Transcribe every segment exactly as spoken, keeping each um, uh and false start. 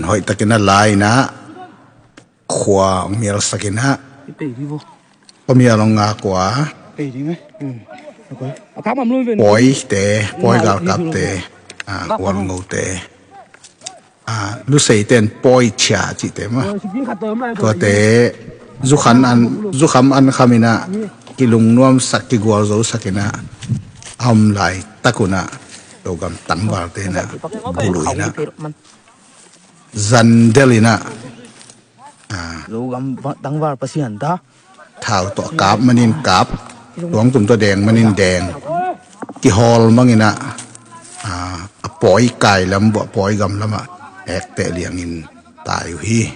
hoih takin a la in ah khua hong mialsak in ah, khua mial hong ngak uh a, pawite, pawi galkapte, ah, Hualngote, ah, Luseite in pawi chia cihte mah, tuate zukhan an, zukham an kham in ah kilungnuamsak, kigualzosak in ah a om laitak un ah Zogam tangvalte in ah buluh in ah zandel in ah, ah, Zogam tangval Pasian ta, thau tawh kap manin kap, tuangtum tawh deng manin deng, kihawl mang in ah, ah, a pawi kai lam buah pawi gam lamah ekteh liangin tai uh hi.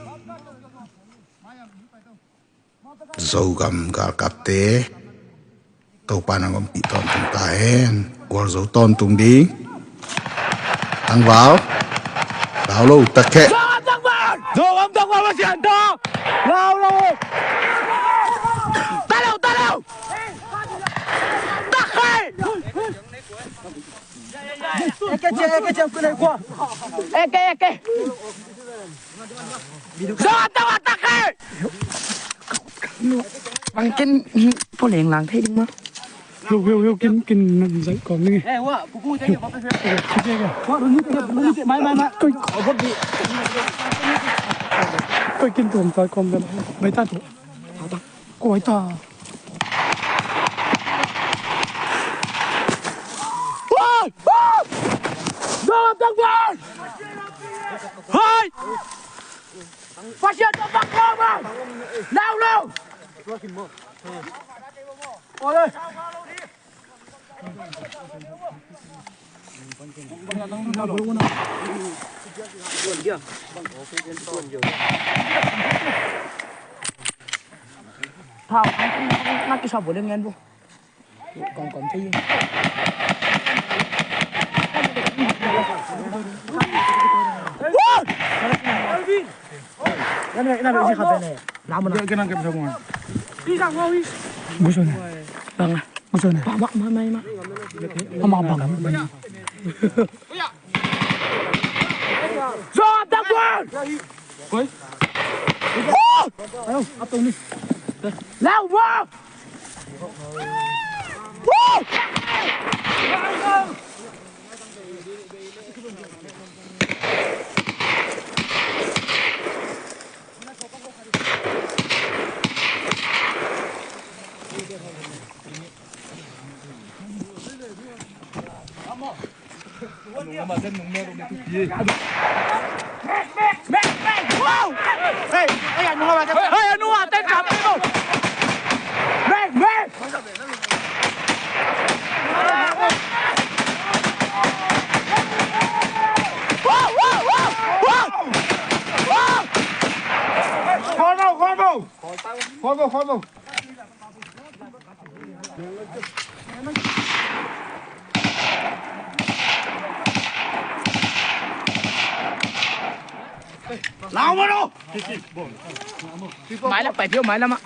Zogam galkapte, Topa nang ompih tawntung ta hen. Gualzo tawntung ding. Tangval. Lau lo, takheh. Zogam tangval! Zogam tangval Pasian ta! Lau lo! Talo, talo! Takheh! Eke, eke, eke. Zogam tangval, takheh! Bang ken puleng lang thei ding mah. Heu, heu, heu, kin, kin, nan zai kawm ni. Koi, koi kin tuam zai kawm dan. Bai ta tu. Koi ta. Hai! Hai! Pasian tawh bang ko bang! Lau lo! Thau, na kisa bo le ngen bo. Kong kong thei. Ina ina ina isi khat ne. Lam na. Kena kep sa mo. Gusto na. Bang na. Gusto na. Bang bang mai mai ma. Ama bang. Zop da gol. Koi. Ayo, atong ni. Lau mo. Khol bo, khol bo. Khol bo, khol bo. Lau ma lo. Mai lam pai phiau, mai lam ah.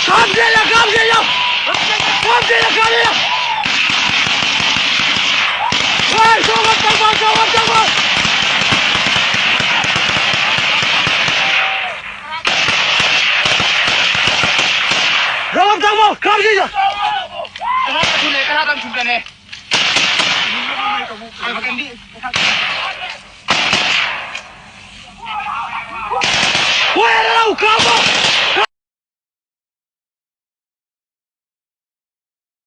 Kam dia lah, kam dia lah. Kam dia lah, kam dia lah. Woi, selamat terbang, selamat terbang. Selamat terbang, kam dia lah.